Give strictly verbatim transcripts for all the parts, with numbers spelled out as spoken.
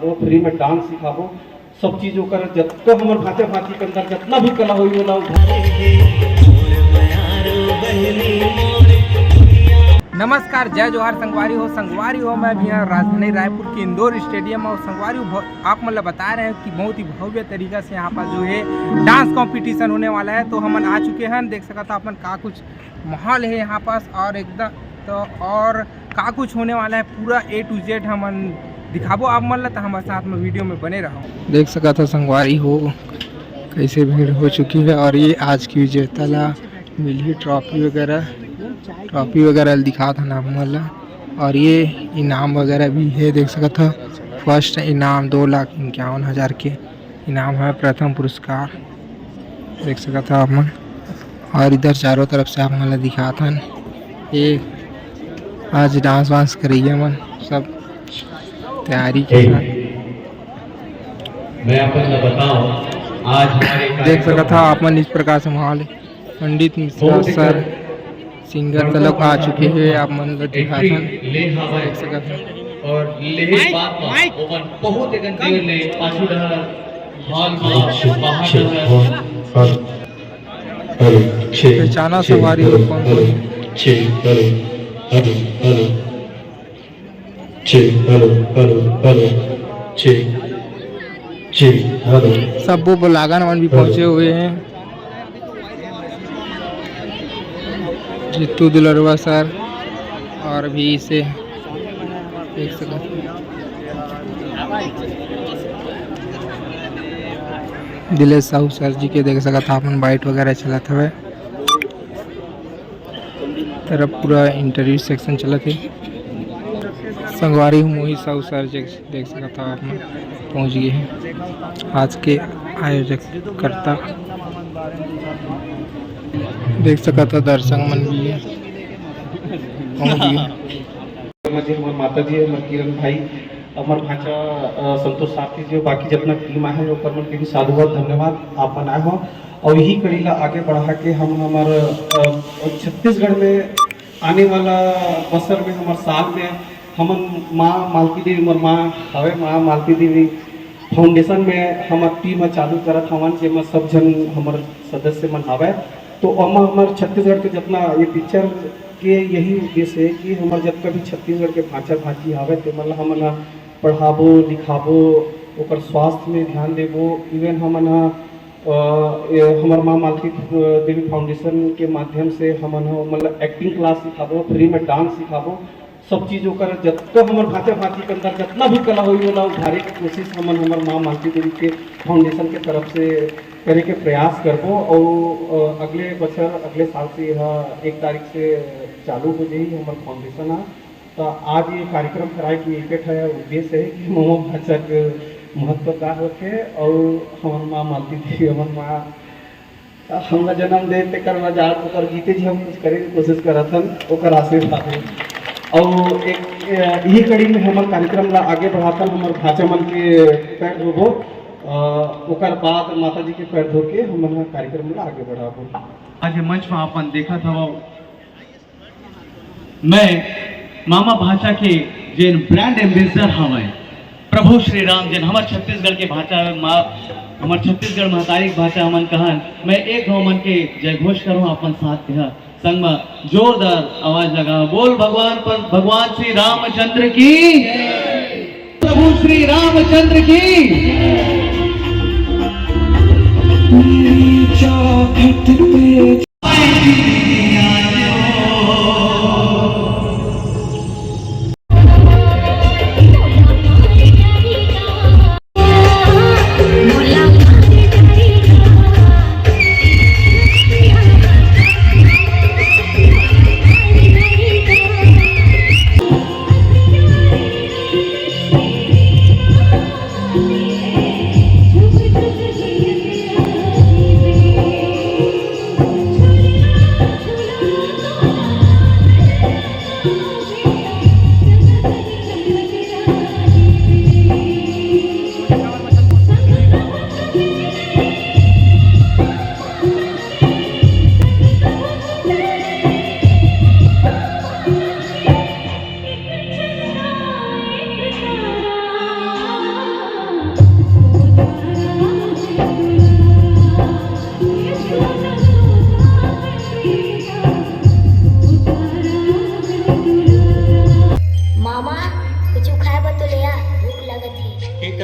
वो फ्री में डांस सिखाबो, सब चीज ओकर जतका हमर भांचा भांची के अंदर जतना भी कला होई, ओला उभारे। नमस्कार, जय जोहार संगवारी हो। संगवारी हो, मैं अभी यहाँ राजधानी रायपुर के इंदौर स्टेडियम में, और संगवारी हो, आप मन ला बता रहे हैं कि बहुत ही भव्य तरीका से यहाँ पर जो है डांस कंपटीशन होने वाला है। तो हमन आ चुके हैं, देख सकत हा अपन का कुछ माहौल है यहाँ पास, और एकदम तो और का कुछ होने वाला है, पूरा A to Z हमन दिखाबो आप मन ला, तो हमारे साथ में वीडियो में बने रहो। देख सकत हा संगवारी हो, कैसे भीड़ हो चुकी है, और ये आज की विजेता ला मिलही ट्रॉफी वगैरह, ट्रॉफी वगैरह दिखात हन आप मन ला, और ये इनाम वगैरह भी है, देख सकत हा। फर्स्ट इनाम दो लाख इक्यावन हजार के इनाम है, प्रथम पुरस्कार देख सकत हा आप मन। और इधर चारों तरफ से आप मन ला दिखात हन, ये आज डांस वांस करइया मन सब तैयारी के साथ। मैं अपन ला बताऊं, आज हमारे देख सकत हा आप मन, इस प्रकार से माहौल है। पंडित मिश्रा सर सिंगर तलक आ चुके हैं, आप मन ला दिखात हन, देख सकत हन। और लेहे बाद म ओमन बहुत एकन देर ले पाछू डहर हॉल म बाहर डहर हेलो, चेक, पहचाना चेक, संगवारी हो कौन? Hello, check, hello, hello, hello, check, hello, hello, hello, check, check, hello. सब्बो बुलागन मन भी पहुंचे हुए हैं। जीतू दुलरवा सर और भी इसे देख सकत, दिलेश साहू सर जी के देख सकत हा, अपन बाइट वगैरह चलत हवे। तरफ पूरा इंटरव्यू सेक्शन चलत हे। संगवारी हो, मोहित साहू सर जी देख सकत हा, आप मन पहुंच गए हैं। आज के आयोजककर्ता देख सकत हा, दर्शक मन भी है, पहुंच गए। हमर माता जी, हमर किरण भाई, हमर भांचा, अ, संतोष सारथी जी, बाकी जितना टीम आहे, ओकर मन के भी साधुवाद, धन्यवाद, आप मन आए हो। और यही कड़ी ला आगे बढ़ा के हम हमर, अ, छत्तीसगढ़ में आने वाला बसर में, हमर साल में, हमन माँ मालती देवी, मोर माँ हवे, माँ मालती देवी फाउंडेशन में हमर टीम ह चालू करत हवन, जेमा सब झन हमर सदस्य मन हवय। तो ओमा हमर छत्तीसगढ़ के जितना ये पिक्चर के यही उद्देश्य है कि हमर जतका भी छत्तीसगढ़ के भांचा भांची हवय, तेमन ला हमन ह पढ़ाबो, लिखाबो, ओकर स्वास्थ्य में ध्यान देबो। इवन हमन ह, अ, ये हमर माँ मालती, अ, देवी फाउंडेशन के माध्यम से हमन ह, मतलब, एक्टिंग क्लास सिखाबो, फ्री में डांस सिखाबो, सब चीज ओकर जतका हमर भांचा भांची के अंदर जतना भी कला होई, ओला उभारे के कोशिश हमन हमर माँ मालती देवी के फाउंडेशन के तरफ से करे के प्रयास करबो। और, अ, अगले बछर, अगले साल से यह एक तारीख से चालू हो जाही हमर फाउंडेशन ह। त आज ये कार्यक्रम कराए के एक ठा उद्देश्य है कि ममा भांचा के महत्व का होथे और हमर माँ मालती देवी, हमर माँ, हमला जन्म दे, तेकर मजाक, ओकर जीते जी हम कुछ करे के कोशिश करत हन, ओकर आशीर्वाद है। और एक, अ, यही कड़ी में हमर कार्यक्रम ला आगे बढ़ाथन, हमर भांचा मन के पैर धोबो, अ, ओकर बाद माता जी के पैर धो के हमन ह कार्यक्रम ला आगे बढ़ाबो। आज ये मंच में आप मन देखत हव, मैं मामा भांचा के जेन ब्रांड एम्बेसडर हवय, प्रभु श्री राम, जेन हमर छत्तीसगढ़ के भांचा हवय, माँ, हमर छत्तीसगढ़ महतारी के भांचा हमन कहन, मैं एक घांव मन के जय घोष करूं, अपन साथ देहा, संग में जोरदार आवाज लगा, बोल भगवान पर, भगवान श्री रामचंद्र की, प्रभु श्री रामचंद्र की। चौखट पे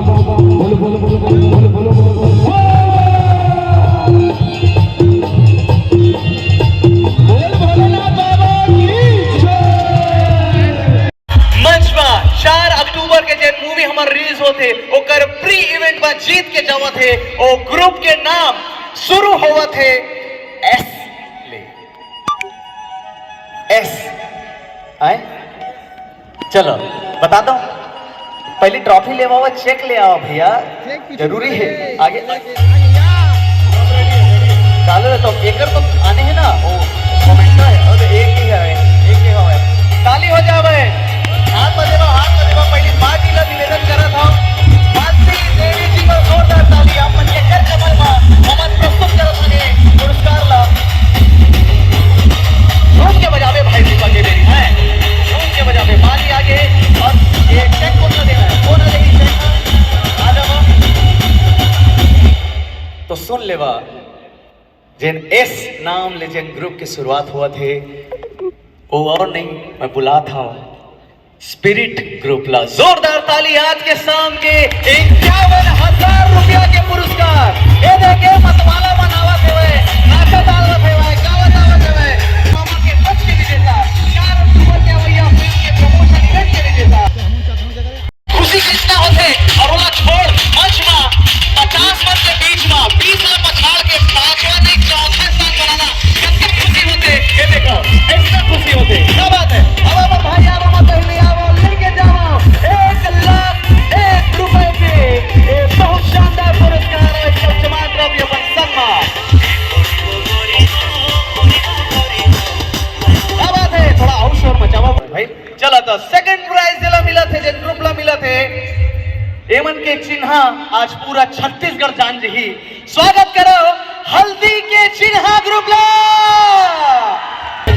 बोल, बोल, बोल, बोल, बोल, बोल, बोल, बोल, बोल। बोल भोलेनाथ बाबा की जय। मंच मा चार अक्टूबर के जेन मूवी हमर रिलीज होत हे, ओकर प्री इवेंट मा जीत के जावत हे, ओ ग्रुप के नाम शुरू होवत हे एस ले। एस। आए? चलो, बता दो। पहली ट्रॉफी ले आओ, चेक ले आओ भैया। जरूरी है। आगे। चालू है तो एकर तो आने हैं ना, वो मोमेंटो है, और एक ही है, एक ही है। ताली हो जावे। हाथ बजे बा, हाथ बजे बा, पहली पार्टी ला निवेदन करत हूँ। मानसी देवी जी को जोरदार ताली, आप मन के कर कमल मा हमन प्रस्तुत करत हने पुरस्कार ला। झूम के बजावे भाई दीपक ये मेरी है, झूम के बजावे। बारी आगे और ये चेक कौन ला देना है, कौन ला देगी चेक? आ जाओ। तो सुन लेवा, जेन एस नाम ले जेन ग्रुप के शुरुआत होवत हे, वो और नहीं, मैं बुलात हूँ स्पिरिट ग्रुप ला। जोरदार ताली आज के शाम के इक्यावन हजार रुपया के पुरस्कार। ये देखे मतवाला मनावत हेवय, नाचा डालत हेवय, गावा जावत हेवय। मामा के मंच के विजेता, चार अक्टूबर के भैया फिल्म के प्रमोशन इवेंट के विजेता। खुशी कितना होथे और ओला छोड़ मंच मा पचास मन के बीच मा बीस ला पछाड़ के पांचवा नहीं चौथा स्थान बनाना कितना खुशी होथे। ये देखो, इतना खुशी होथे, क्या बात है। अब अब भाई आओ, मत पहले आओ, लेके जाओ एक लाख एक रुपए के ये बहुत शानदार पुरस्कार है चमचमात रवि अपन संग मा। क्या बात है, थोड़ा और शोर मचावा भाई। चला तो सेकंड प्राइज जेला मिलत हे, जेन ग्रुप ला मिलत हे, एमन के चिन्हा आज पूरा छत्तीसगढ़ जान जही। स्वागत करो हल्दी के चिन्हा ग्रुप ला। तो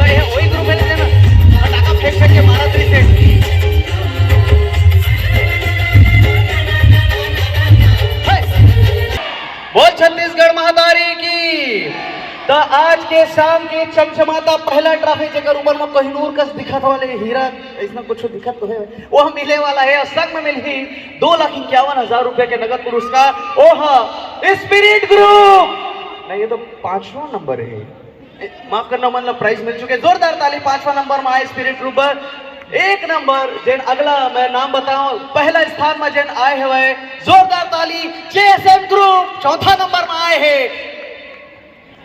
ये वही ग्रुप है, लेना फटाका फेंक फेंक के मारा तो इसे। बोल छत्तीसगढ़ महतारी की। तो आज के शाम के चमचमाता पहला ट्रॉफी, जेकर ऊपर में कोहिनूर कस दिखत वाले हीरा, ऐसा कुछ दिखत तो है, वो मिले वाला है। और संग में मिलही दो लाख इक्यावन हजार रुपए के नगद पुरस्कार। ओह, स्पिरिट ग्रुप। नहीं, ये तो पांचवा नंबर है। माफ करना, मन ला प्राइज मिल चुके। जोरदार ताली। पांचवा नंबर में आए स्पिरिट ट्रूपर। एक नंबर जेन अगला मैं नाम बताऊं, पहला स्थान में जेन आए हवय, जोरदार ताली। जेएसएम ग्रुप चौथा नंबर में आए हे।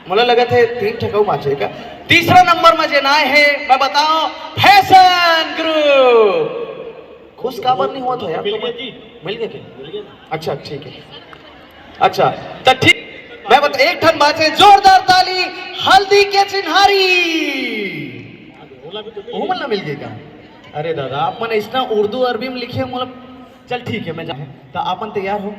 मोला लगत हे तीन ठकऊ बांचे का। तीसरा नंबर में जेन आए हे, मैं बताऊं, फैशन ग्रुप। खुश काबर नहीं हुआ था यार? मिल गया जी। मिल गया क्या? मिल गया ना। अच्छा, ठीक है। अच्छा, तो ठीक, मैं बता, एक ठन बात है, जोरदार ताली हल्दी के चिन्हारी। ओला भी तो मिल ओमन ला मिल गई का? अरे दादा, आप मन इतना उर्दू अरबी में लिखे, मतलब, चल ठीक है, मैं जा, तो आपन तैयार हो?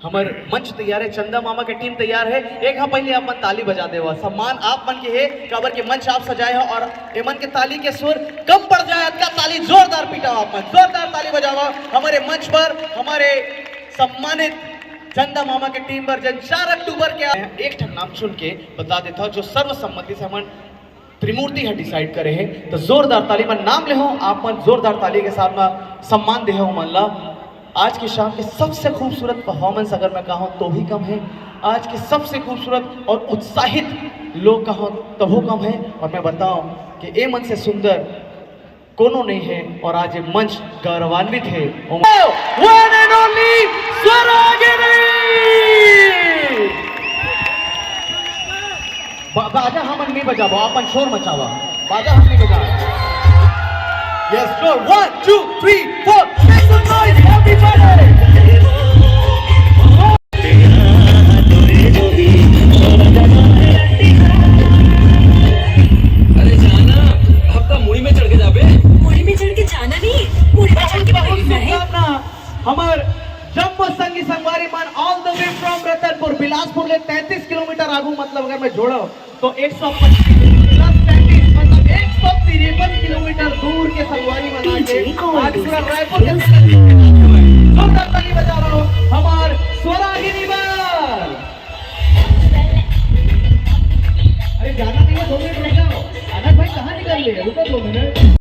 हमर मंच तैयार है, चंदा मामा के टीम तैयार है। एक हाँ पहले आप मन ताली बजा देवा, सम्मान आप मन के है, काबर के मंच आप सजाए हो और एमन के ताली के सुर कम पड़ जाए, अतका ताली जोरदार पिटाओ आप मन, जोरदार ताली बजावा हमारे मंच पर, हमारे सम्मानित चंदा मामा के टीम पर, जन चार अक्टूबर के। एक ठन नाम चुन के बता देता हूँ जो सर्वसम्मति से हमन त्रिमूर्ति ह डिसाइड करे हे, तो जोरदार ताली में नाम ले हो आप मन, जोरदार ताली के साथ में सम्मान दे हो मन ला। आज की शाम के सबसे खूबसूरत परफॉर्मेंस अगर मैं कहूँ तो भी कम है, आज के सबसे खूबसूरत और उत्साहित लोग कहूँ तभो कम है। और मैं बताऊँ कि ए मन से सुंदर कोनो नहीं है और आज ये मंच गौरवान्वित है। One and only Swaragini. बा-, बाजा हमन नहीं बजाबो, अपन शोर मचावा। बाजा हम नहीं बजाबो। Yes, sure. One, two, three, four. Make some noise, everybody. अरे जाना, अब तो मुड़ी में चढ़ के जाबे। मुड़ी में चढ़ के जाना नहीं, मुड़ी में चढ़ के बहुत, बहुत बैठना है। शुभकामना। हमर जम्मो संगी संगवारी मन all the way from Ratanpur, Bilaspur ले तैंतीस किलोमीटर आगू, मतलब अगर मैं जोड़ो तो एक सौ पच्चीस प्लस पैंतीस, मतलब एक सौ तिरपन किलोमीटर दूर के संगवारी मन आके आज पूरा रायपुर के जोरदार ताली बजा रहा हो हमार स्वरागिनी बर। अरे जाना नहीं है, दो मिनट रुक जाओ। अनक भाई कहाँ निकल गए? रुको दो मिनट।